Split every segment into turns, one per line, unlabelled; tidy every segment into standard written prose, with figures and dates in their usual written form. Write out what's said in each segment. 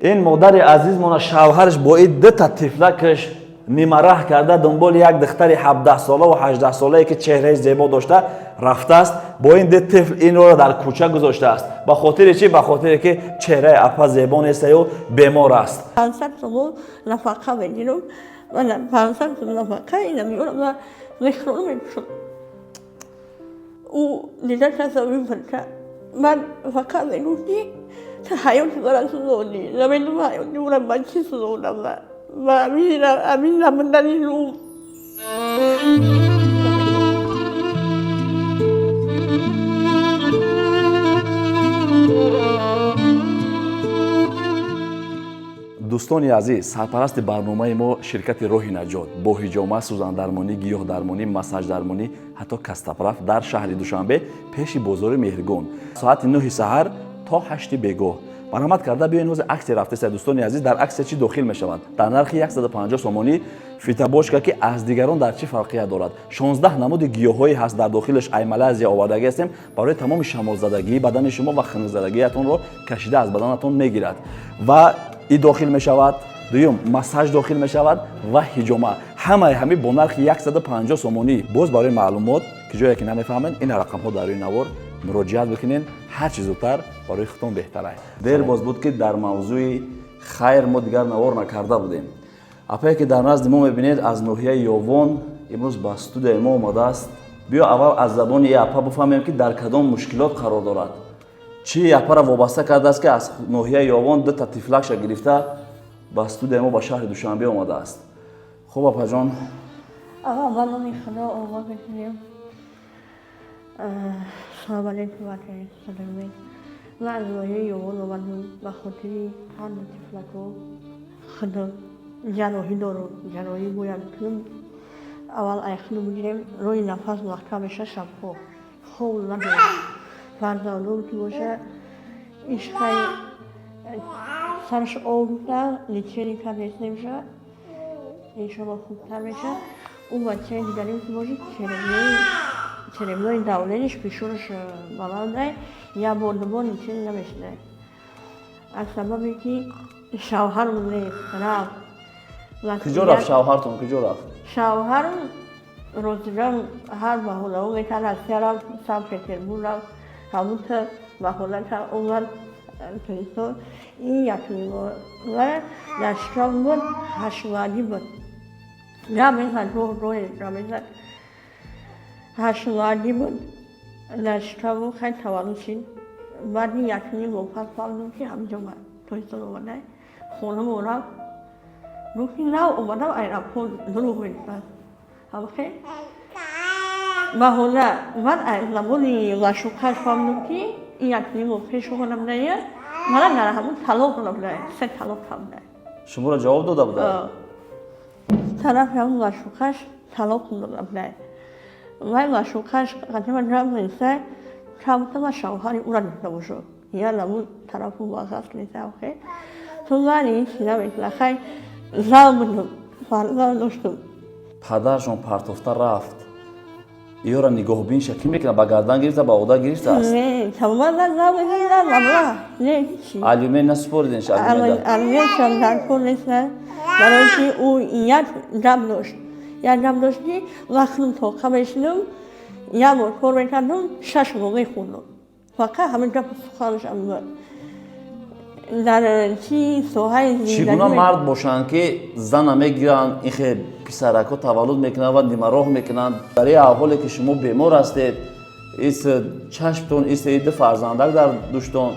Ин модари азизмона шавҳараш бо ин дута тифлакаш нимараҳ карда, дунболи як духтари 17-солаву 18-солае, ки чеҳраи зебо дошта, рафтааст. Бо ин ду тифл инро дар кӯча гузоштааст. Ба хотири чӣ? Ба хотире ки чеҳраи апа зебо нестаю бемор аст.
500 сомон нафақа мегирам. Ман 500 сомон нафақа ина меорам ва мехӯрам, мепӯшам. Ӯ дида каса мепурса. Ман фақат мегӯфт, ки ту ҳаёти мара сӯзондӣ. Намедонам, ҳаёти ӯра ман чӣ сӯзондам ва ҳамин набудани ӯ.
Дӯстони азиз, сарпарасти барномаи мо ширкати «Роҳи наҷот» бо ҳиҷома, сӯзандармонӣ, гиёҳдармонӣ, массаждармонӣ, ҳатто костоправ дар шаҳри Душанбе, пеши бозори Меҳргон, соати 9 саҳар то 8 бегоҳ. Марҳамат карда биёен. Ҳозир аксия рафтеста. Дӯстони азиз, дар аксия чӣ дохил мешавад? Дар нархи 150 сомонӣ фитобочка, ки аз дигарон дар чӣ фарқият дорад? 16 намуди гиёҳҳое ҳаст дар дохилаш, ай Малайзия овардагӣ ҳастем. Барои тамоми шамолзадагии бадани шумо ва хунукзадагиятонро кашида аз баданатон мегирад. Ва и дохил мешавад, дуюм массаж дохил мешавад ва ҳиҷома. Ҳамаи ҳами бо нархи 150 сомонӣ. Боз барои маълумот, ки ҷое ки намефаҳмед, ин рақамҳо дар рӯи навор, муроҷиат бикунед. Ҳар чӣ зудтар барои худтон беҳтарай. Дер боз буд, ки дар мавзӯи хайр мо дигар навор накарда будем. Апае, ки дар назди мо мебинед, аз ноҳияи Ёвон имрӯз ба студияи мо омадааст. Биё, аввал аз забони и апа бифаҳмем, ки дар кадом мушкилот қарор дорад, чӣ апара вобаста кардааст, ки аз ноҳияи Ёвон дута тифлакша гирифта ба студияи мо ба шаҳри Душанбе омадааст. Хуб, апаҷон.
Аввал ба номи Худо оғоз мекунем. Салом алейкум, ватани. Ман аз ноҳияи Ёвон омадам ба хотири ҳар ду тифлако. Худо ҷарроҳӣ дорум, ҷарроҳӣ бояд кунам. Аввал ай худо бигирем, роҳи нафас маҳкам меша, шабҳо хоб надорам. Фарзандом ки боша, ишқаи сараш об лечение кардестемша, иншолло хубтар меша. Ӯ бачаи дигарим ки боша, черепной давление ш, фишораш баландай, як бор, дубор лечение намешуда. Аз сабабе ки шавҳарм нест, рафт.
Куҷо рафт шавҳартон, куҷо рафт?
Шавҳарм рӯзигар ҳар баҳонаҳо мекард, Россия рафт, Санкт Петербург рафт, ҳамута баҳона кард, омад Тоҷикистон. Ин якумин бор ва дар шикам буд, 8 моҳагӣ буд. Гап мезад, роҳ роҳе гап мезад. 8 моҳагӣ буд, дар шикам буд, хай таваллуд шид. Баъди якуним моҳ пас фаҳмидам, ки ҳаминҷо Тоҷикистон омада, хонамо рафт. Гуфт, ки нав омадам аэропорт, дурӯғ мегуфтад. Ҳамхе баҳона. Ман аз забони маъшуқаш фаҳмидам, ки ин якуним моҳ пеш омада будая, мана дар ҳамун талоқ дода будая, се талоқ карда.
Шуморо ҷавоб дода буда?
Тарафи ҳамун маъшуқаш талоқ дода будая. Вай маъшуқаш қатима ҷамъ неста, камта ма шавҳари ӯра дошта бошам. Я ламун тарафу бағас неста ҳамхе. То ман ин чи намекунам, хай зан будам, фарзанд доштам.
Падаршон партофта рафт, иёра нигоҳбинша кӣ мекунад? Ба гардан гирифта, ба ода гирифтааст?
Не, тамоман ман намедонам, маблағ не, ҳичи.
Алюмент насупориден?
Алюментшам дар кор нест, барои ки ӯ як гап дошт, як гап дошт, ки вақтм тоқа мешидам, як бор кор мекардам, 6 моҳ мехӯрдам. Фақат ҳамин гапу суханашам буд дар чи соҳаи.
Чӣ гуна мард бошанд, ки зана мегиранд, ихе писаракҳо таваллуд мекунанд ва нимароҳ мекунанд? Дар ин аҳволе, ки шумо бемор ҳастед, ис чашмтон, ис ду фарзандак дар душтон,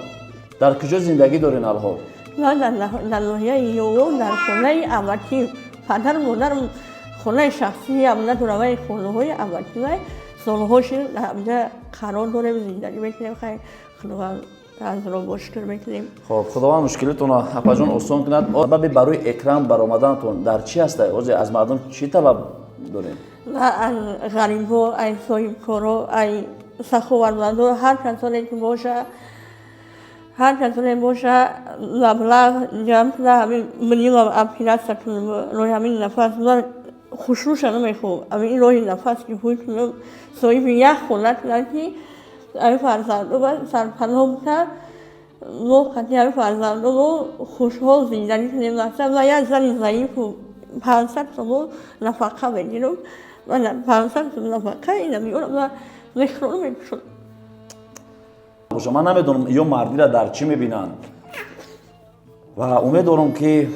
дар куҷо зиндагӣ дорен алҳол?
Ман дар ноҳияи Ёвон, дар хонаи амакӣ. Падару модарам хонаи шахсиам надорам, вай хонаҳои амакӣ, вай солҳо шуд дар ҳамҷа қарор дорем, зиндагӣ мекунем. Хай, Худованд азро бо шукр мекунем.
Хоб, Худованд мушкилитонро, апаҷон, осон кунад. Сабаби барои экран баромаданатон дар чӣ ҳаста? Ҳозир аз мардум чӣ талаб дорем?
Ва аз ғарибҳо, аз соҳибкоро, ай саховатмандо, ҳар касоне ки боша, ҳар касоне боша, маблағ ҷамъ кунда, ҳамин минимум операция кунам, роҳи ҳамин нафас. Ман хушрӯша намехоҳам, ҳамин роҳи нафас ки ҳуй кунам, соҳиби як хона кунам, ки ҳамин фарзандо сарпаноҳ бутан. Мо қатъиян фарзандомо хушҳол зиндагӣ кунем. Мақсад, ман як зани заифу 500 сомон нафақа мегирам. Ман 500 сом нафақа ина меорам ва мехӯрам, мепӯшам.
Боша, ман намедонам, ё мардира дар чӣ мебинанд. Ва умед дорам, ки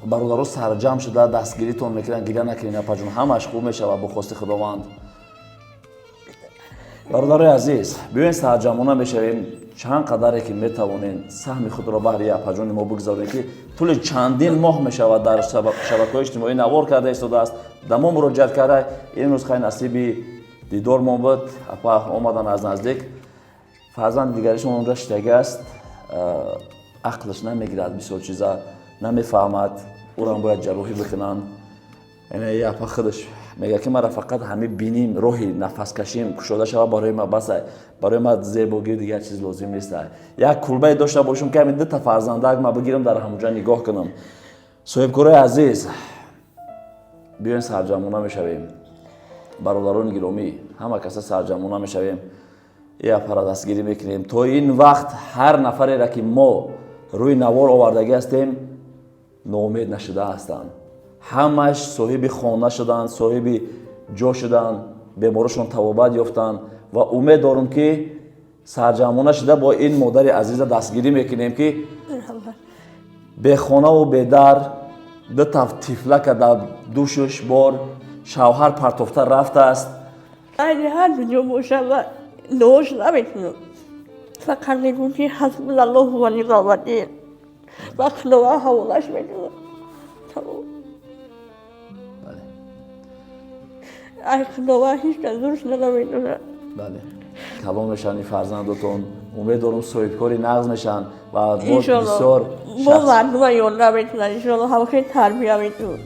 бародаро сарҷамъ шуда дастгиритон мекунанд. Гиря накунед, апаҷон, ҳамаш хуб мешавад бо хости Худованд. Бародарои азиз, биёен, сарҷамъона мешавем. Чанд қадаре ки метавонем, саҳми худро баҳри апаҷони мо бигзорем, ки тӯли чандин моҳ мешавад, дар шабакаҳои иҷтимоӣ навор карда истодааст, да мо муроҷиат карда. Имрӯз хай насиби дидормон буд, апа омадан аз наздик. Фарзанди дигаришон онҷа шиштагӣ аст, ақлаш намегирад, бисёр чиза намефаҳмад, ӯрам бояд ҷарроҳӣ бикунанд. Яъне апа худаш мегӯяд, ки мара фақат ҳами биним, роҳи нафаскашим кушода шава, барои ма баса. Барои ма зебогӣ, дигар чиз лозим нест. Як кулбае дошта бошам, ки ҳамин дута фарзандак ма бигирам, дар ҳамонҷа нигоҳ кунам. Соҳибкорои азиз, биёен, сарҷамъона мешавем. Бародарони гиромӣ, ҳама каса сарҷамъона мешавем, и апара дастгирӣ мекунем. То ин вақт ҳар нафареро, ки мо рӯи навор овардагӣ ҳастем, ноумед нашуда ҳастанд. Ҳамаш соҳиби хона шуданд, соҳиби ҷо шуданд, беморашон табобат ёфтанд. Ва умед дорам, ки сарҷамъона шуда бо ин модари азиза дастгирӣ мекунем, ки бехонаву бедар, дута тифлака дар душуш бор, шавҳар партофта рафтааст.
Айни ҳар ҷо бошам, ва дуош наметунам, фақат мегӯм, ки ҳасбуналлоҳу ва ниъмал вакил, ва Худованд ҳаволаш мекунам, тамом. Ай Худованд ҳеҷ кас зурш намедонад.
Бале, калон мешаванд ин фарзандотон, умед дорам, соҳибкори нағз мешаванд ва боз бисёр
бо мардума ёрдам мекунанд, иншоалло. Ҳам хеле тарбия мекунам,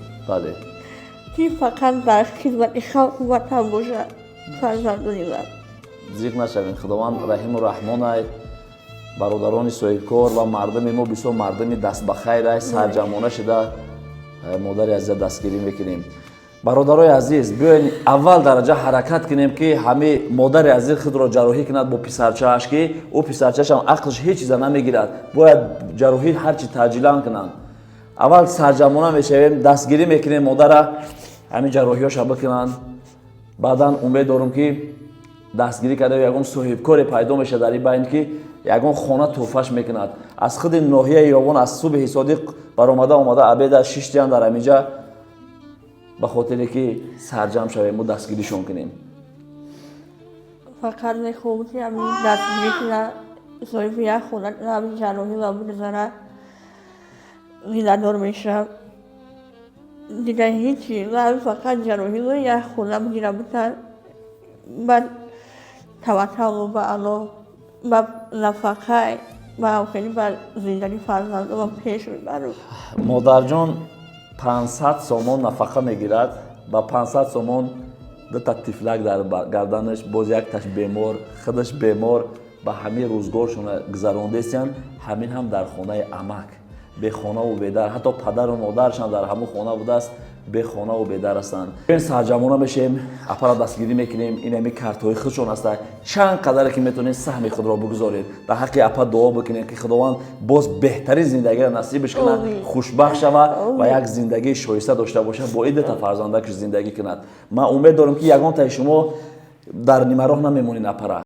ки фақат дар хизмати халқу ватан бошад фарзандони ман.
Зиқ нашавем, Худованд раҳиму раҳмонай. Бародарони соҳибкор ва мардуми мо бисёр мардуми дастбахайрай. Сарҷамъона шуда модари азиза дастгирӣ мекунем. Бародарои азиз, биёен, аввал дараҷа ҳаракат кунем, ки ҳами модари азиз худро ҷарроҳӣ кунад бо писарчааш, ки ӯ писарчаашам ақлш ҳеҷ чиза намегирад, бояд ҷарроҳӣ ҳарчи таъҷилан кунанд. Аввал сарҷамъона мешавем, дастгирӣ мекунем модара, ҳамин ҷарроҳиҳоша бикунанд. Баъдан умед дорам, ки дастгирӣ карда, ягон соҳибкоре пайдо мешавад дар ин байн, ки ягон хона тӯҳфаш мекунад. Аз худи ноҳияи Ёвон, аз субҳи содиқ баромада омада, обеда шиштиян дар ҳаминҷа, ба хотире ки сарҷамъ шавем, мо дастгиришон кунем.
Фақат мехоҳам, ки ҳамин дастгирӣ кунад, соҳиби як хона, ҳамин ҷарроҳӣ ва бигзарад, миннатдор мешавам. Дигар ҳечи, ман фақат ҷарроҳиро, як хона бигирам, бутан. Баъд таваккалу ба Аллоҳ, ба нафақа, ба хеле ба зиндагӣ фарзандонам пеш мебарам.
Модарҷон 500 сомон нафақа мегирад, ба 500 сомон дута тифлак дар гарданаш, боз якташ бемор, худаш бемор, ба ҳамин рӯзгоршона гузарондесиянд. Ҳамин ҳам дар хонаи амак, бехонаву бедар, ҳатто падару модарашам дар ҳамун хона будааст, бехонаву бедар ҳастанд. Сарҷамъона мешавем, апара дастгирӣ мекунем. Ин ҳами картҳои худшон ҳаста. Чанд қадаре ки метавонед, саҳми худро бигузоред. Дар ҳаққи апа дуо бикунед, ки Худованд боз беҳтарин зиндагиро насибаш кунад, хушбахт шавад ва як зиндагии шоиста дошта бошад, бо ин дута фарзандакаш зиндагӣ кунад. Ман умед дорам, ки ягонтаи шумо дар нимароҳ намемонед, апара.